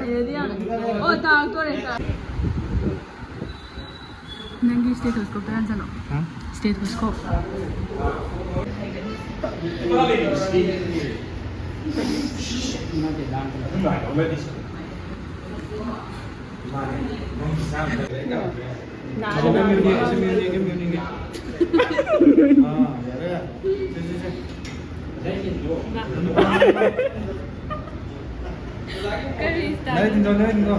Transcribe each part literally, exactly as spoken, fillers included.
ꯍꯩꯅꯗꯤ ꯌꯥꯝ꯫ ꯑꯣ, ꯇꯥꯛꯇꯣꯔꯦ, ꯇꯥꯛ-꯫ ꯅꯪꯒꯤ stethoscope ꯇꯣ ꯌꯥꯟꯁꯜꯂꯣ꯫ ꯍꯥ? Stethoscope꯫ ꯅꯥꯗꯕ꯭ꯔꯥ? ꯑꯦꯝ ꯌꯨꯅꯤ, ꯑꯦꯝ ꯌꯨꯅꯤ, ꯑꯦꯝ ꯌꯨꯅꯤ꯫ ꯑꯥ, ꯌꯥꯔꯦ, ꯌꯥꯔꯦ꯫ ꯁꯦ, ꯁꯦ, ꯁꯦ꯫ ꯀꯔꯤ style? ꯅꯣꯏ ꯇꯤꯟꯗꯣ, ꯅꯣꯏ ꯇꯤꯟꯗꯣ꯫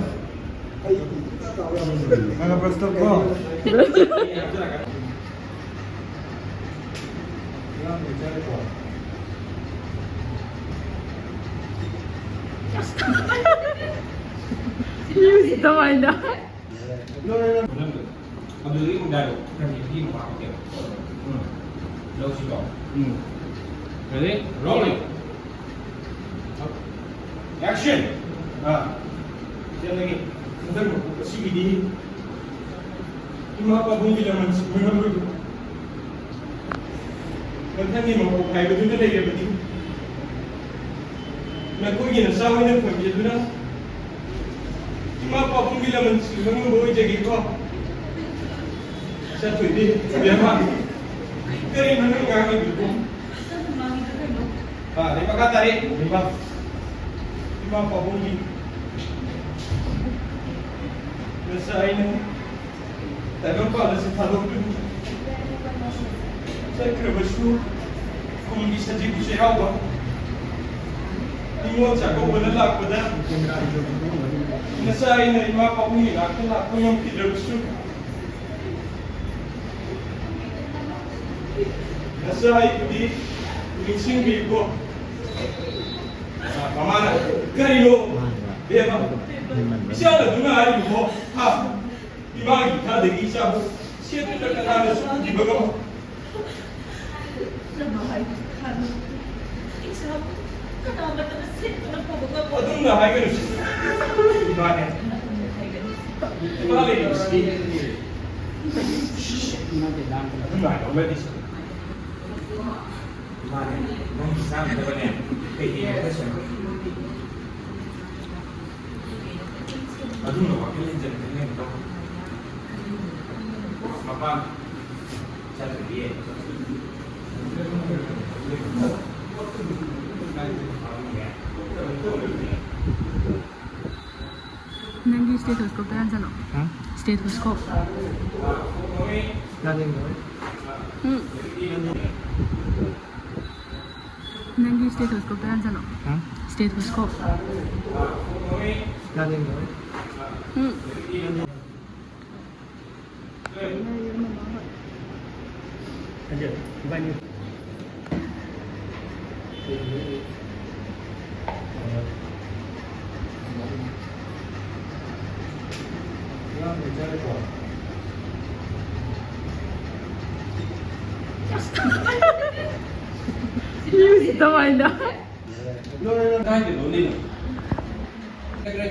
ꯅꯪ ꯕ꯭ꯔꯁ ꯇꯧꯀꯣ꯫ ꯃꯤꯁꯤ ꯀꯃꯥꯏꯅ? ꯑꯗꯨꯗꯒꯤ ꯑꯃꯨꯛ ꯗꯥꯏꯂꯣꯛ ꯈꯔ ꯅꯨꯄꯤ ꯑꯃ ꯍꯥꯞꯀꯦꯕ꯫ ꯎꯝ꯫ ꯂꯧꯁꯤꯀꯣ꯫ ꯎꯝ꯫ Ready? Rolling. Action! ꯑꯥ꯫ ꯆꯦꯟꯗꯒꯤ ꯍꯟꯗꯛ ꯃꯀꯣꯛ ꯑꯁꯤꯒꯤꯗꯤ ꯏꯃꯥ ꯄꯥꯕꯨꯡꯒꯤ ꯂꯃꯟ ꯁꯤꯡꯕ ꯉꯝꯂꯣꯏꯗꯕ ꯃꯊꯪꯒꯤ ꯃꯀꯣꯛ ꯍꯥꯏꯕꯗꯨꯗ ꯂꯩꯔꯕꯗꯤ, ꯅꯈꯣꯏꯒꯤ ꯅꯆꯥ ꯑꯣꯏꯅ ꯊꯝꯕꯤꯗꯨꯅ ꯏꯃꯥ ꯄꯥꯕꯨꯡꯒꯤ ꯂꯃꯟ ꯁꯤꯡꯕ ꯉꯝꯕ ꯑꯣꯏꯖꯒꯦꯀꯣ꯫ ꯆꯠꯊꯣꯏꯕꯤ, ꯏꯕꯦꯝꯃ, ꯀꯔꯤꯅꯣ ꯅꯪ ꯉꯥꯡꯉꯤꯗꯨꯕꯨ? ꯑꯥ, ꯑꯗꯩ ꯃꯈꯥ ꯇꯥꯔꯦ, ꯏꯃꯥ, ꯏꯃꯥ ꯄꯥꯕꯨꯡꯒꯤ ꯅꯆꯥ ꯑꯩꯅ ꯇꯥꯏꯕꯪꯄꯥꯟ ꯑꯁꯤ ꯊꯥꯗꯣꯛꯇꯨꯅ ꯆꯠꯈ꯭ꯔꯕꯁꯨ, ꯀꯨꯝꯒꯤ ꯁꯖꯤꯕꯨ ꯆꯩꯔꯥꯎꯕ ꯅꯤꯉꯣꯜ ꯆꯥꯛꯀꯧꯕꯅ ꯂꯥꯛꯄꯗ ꯅꯆꯥ ꯑꯩꯅ ꯏꯃꯥ ꯄꯥꯕꯨꯡꯒꯤ ꯅꯥꯛꯇ ꯂꯥꯛꯄ ꯉꯝꯈꯤꯗ꯭ꯔꯕꯁꯨ, ꯅꯆꯥ ꯑꯩꯕꯨꯗꯤ ꯅꯤꯡꯁꯤꯡꯕꯤꯌꯨꯀꯣ꯫ ꯃꯃꯥꯅ, "ꯀꯔꯤꯅꯣ, ꯕꯦꯝꯃ? ꯏꯆꯥꯅ ꯑꯗꯨꯅ ꯍꯥꯏꯔꯤꯕꯣ? ꯍꯥ? ꯏꯃꯥꯒꯤ ꯏꯈꯥꯗꯒꯤ ꯏꯆꯥꯕꯨ ꯁꯦꯠꯇꯨꯅ ꯀꯅꯥꯅꯁꯨ ꯎꯈꯤꯕ ꯉꯝꯃꯣꯏ?" ꯅꯃꯥ ꯍꯥꯏꯕꯗꯤ ꯈꯪꯉꯤ꯫ ꯏꯆꯥꯕꯨ ꯀꯅꯥꯃꯠꯇꯅ ꯁꯦꯠꯇꯨꯅ ꯄꯨꯕ ꯉꯝꯃꯣꯏ꯫ ꯑꯗꯨꯝꯅ ꯍꯥꯏꯒꯅꯨ, ꯁꯤ ꯏꯃꯥꯅꯦ꯫ ꯑꯗꯨꯝꯅ ꯍꯥꯏꯒꯅꯨ꯫ ꯏꯃꯥ ꯂꯩꯔꯤꯕꯁꯤꯗꯤ ꯑꯗꯨꯝ ꯉꯥꯏꯔꯣ, ꯂꯩꯔꯤꯁꯦ꯫ ꯃꯥꯅꯦ, ꯅꯪꯒꯤ ꯆꯥꯅꯕꯅꯦ, ꯀꯩꯀꯩꯅꯣ ꯈꯔ ꯁꯦꯝꯃꯣ꯫ ꯑꯗꯨꯝꯅ ꯋꯥꯈꯜ ꯍꯦꯟꯖꯟꯒꯅꯤ ꯑꯃꯨꯛꯀ꯫ ꯃꯄꯥꯟ ꯆꯠꯇ꯭ꯔꯗꯤ꯫ ꯅꯪꯒꯤ stethoscope ꯇꯣ ꯌꯥꯟꯁꯤꯜꯂꯣ꯫ ꯍꯥ? Stethoscope꯫ ꯎꯝ꯫ ꯅꯪꯒꯤ stethoscope ꯇꯣ ꯌꯥꯟꯁꯤꯜꯂꯣ꯫ ꯍꯥ? Stethoscope꯫ ꯎꯝ꯫ ꯀꯃꯥꯏꯅ? ꯀꯥꯏꯗꯅꯣ ꯂꯩꯅꯣ? ꯇꯥꯟꯅꯈ꯭ꯔꯦ꯫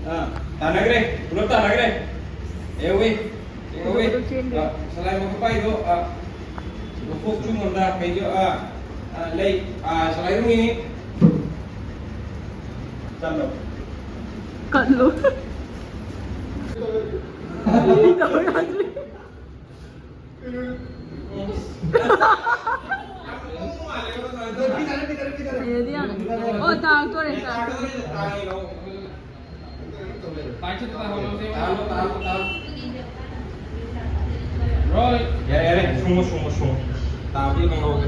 ꯑꯥ, ꯇꯥꯟꯅꯈ꯭ꯔꯦ꯫ ꯄꯨꯂꯞ ꯇꯥꯟꯅꯈ꯭ꯔꯦ꯫ ꯑꯦ, ꯎꯏ꯫ ꯑꯦ, ꯎꯏ꯫ ꯄꯨꯂꯞ ꯆꯦꯟꯈ꯭ꯔꯦ꯫ ꯑꯥ, ꯁꯂꯥꯏ ꯃꯈꯨꯠ ꯄꯥꯏꯗꯣ, ꯑꯥ, ꯃꯈꯣꯛ ꯆꯨꯝꯕꯗ ꯀꯩꯗꯣ, ꯑꯥ, ꯑꯥ, ꯂꯩ꯫ ꯑꯥ, ꯁꯂꯥꯏ ꯑꯗꯨꯝ ꯌꯦꯡꯉꯤ꯫ ꯆꯠꯂꯣ꯫ ꯀꯠꯂꯣ꯫ ꯃꯤ ꯇꯧ ꯌꯥꯗ꯭ꯔꯦ꯫ ꯍꯩꯅꯗꯤ ꯌꯥꯝ꯫ ꯑꯣ, ꯇꯥꯔꯛꯇꯣꯔꯦ, ꯇꯥꯔꯛꯇꯣꯔꯦ꯫ ꯌꯥꯔꯦ, ꯌꯥꯔꯦ, ꯁꯨꯡꯉꯣ, ꯁꯨꯡꯉꯣ, ꯁꯨꯡꯉꯣ꯫ ꯇꯥꯕꯗꯤ ꯈꯪꯍꯧꯒꯦ꯫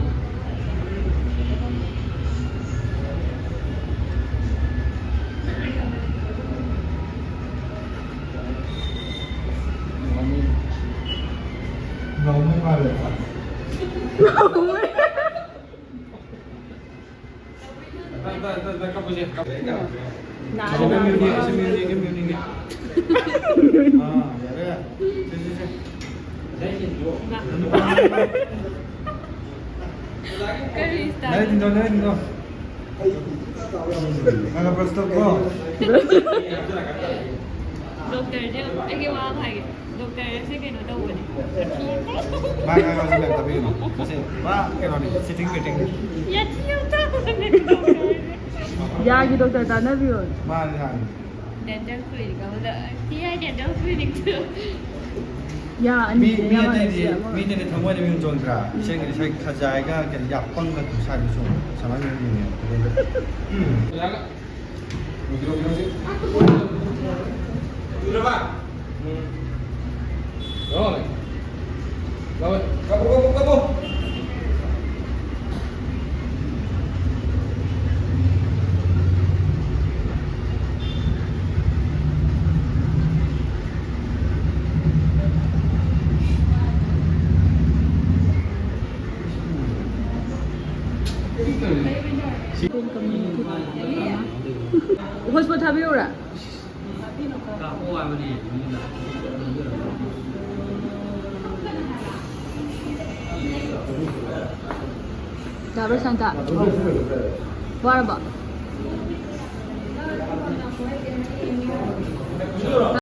ꯉꯥꯎꯅ ꯃꯥꯜꯂꯦ꯫ ꯉꯥꯎꯋꯦ꯫ ꯇ, ꯇ, ꯇ, ꯇ, ꯀꯞꯄꯁꯦ, ꯀꯞꯄꯁꯦ꯫ ꯅꯥꯔꯦ, ꯅꯥꯔꯦ꯫ M ꯌꯨꯅꯤꯒꯤ, M ꯌꯨꯅꯤꯒꯤ꯫ ꯑꯥ, ꯌꯥꯔꯦ, ꯌꯥꯔꯦ꯫ ꯁꯦ, ꯁꯦ, ꯁꯦ꯫ ꯉꯥ꯫ ꯀꯔꯤ style? ꯅꯥꯔꯦ, ꯇꯤꯟꯗꯣ, ꯅꯥꯔꯦ, ꯇꯤꯟꯗꯣ꯫ ꯅꯪꯅ brush ꯇꯧꯀꯣ꯫ ꯗꯣꯛꯇꯔꯁꯦ ꯑꯩꯒꯤ ꯋꯥ ꯑꯃ ꯍꯥꯏꯒꯦ꯫ ꯗꯣꯛꯇꯔꯁꯦ ꯀꯩꯅꯣ ꯇꯧꯕꯅꯦ꯫ ꯃꯥ ꯉꯥꯡꯕꯁꯦ ꯂꯩꯇꯕꯤꯒꯤꯅꯣ? ꯃꯁꯤ ꯄꯨꯔꯥ ꯀꯩꯅꯣꯅꯤ, ꯁꯤꯇꯤꯡ ꯃꯤꯇꯤꯡꯅꯤ꯫ ꯌꯥꯊꯤ ꯌꯥꯝ ꯇꯧꯕꯅꯦ ꯗꯣꯛꯇꯔꯁꯦ꯫ ꯌꯥꯒꯤ ꯗꯣꯛꯇꯔ ꯇꯥꯟꯅꯕꯤꯌꯣ꯫ ꯃꯥꯅꯤ ꯃꯥꯅꯤ꯫ ꯗꯦꯟꯇꯦꯜ ꯀ꯭ꯂꯤꯅꯤꯛ ꯑꯃꯗ ꯊꯤ ꯍꯥꯏ ꯗꯦꯟꯇꯦꯜ ꯀ꯭ꯂꯤꯅꯤꯛꯇꯨ꯫ ꯌꯥ ꯃꯤ ꯑꯅꯤꯁꯦ ꯃꯤ ꯌꯥꯝ ꯑꯇꯩꯗꯤ ꯑꯅꯤꯁꯦ ꯑꯃ ꯃꯤ ꯑꯇꯩꯗꯤ ꯊꯃꯣꯏꯗ ꯃꯤ ꯆꯣꯡꯗ꯭ꯔꯥ? ꯏꯁꯩ ꯏꯁꯩ ꯈꯖꯥꯏꯒ ꯀꯩꯅꯣ ꯌꯥꯄꯪꯒ ꯁꯥꯕꯤ ꯆꯣꯡ ꯁꯃꯥꯏꯅ ꯌꯦꯡꯉꯦ꯫ ꯍꯣꯁꯄꯣꯠ ꯊꯥꯕꯤꯔꯛꯎꯔꯥ? ꯌꯥꯕ꯭ꯔꯥ ꯁꯥꯟꯇ? ꯋꯥꯔꯕꯣ?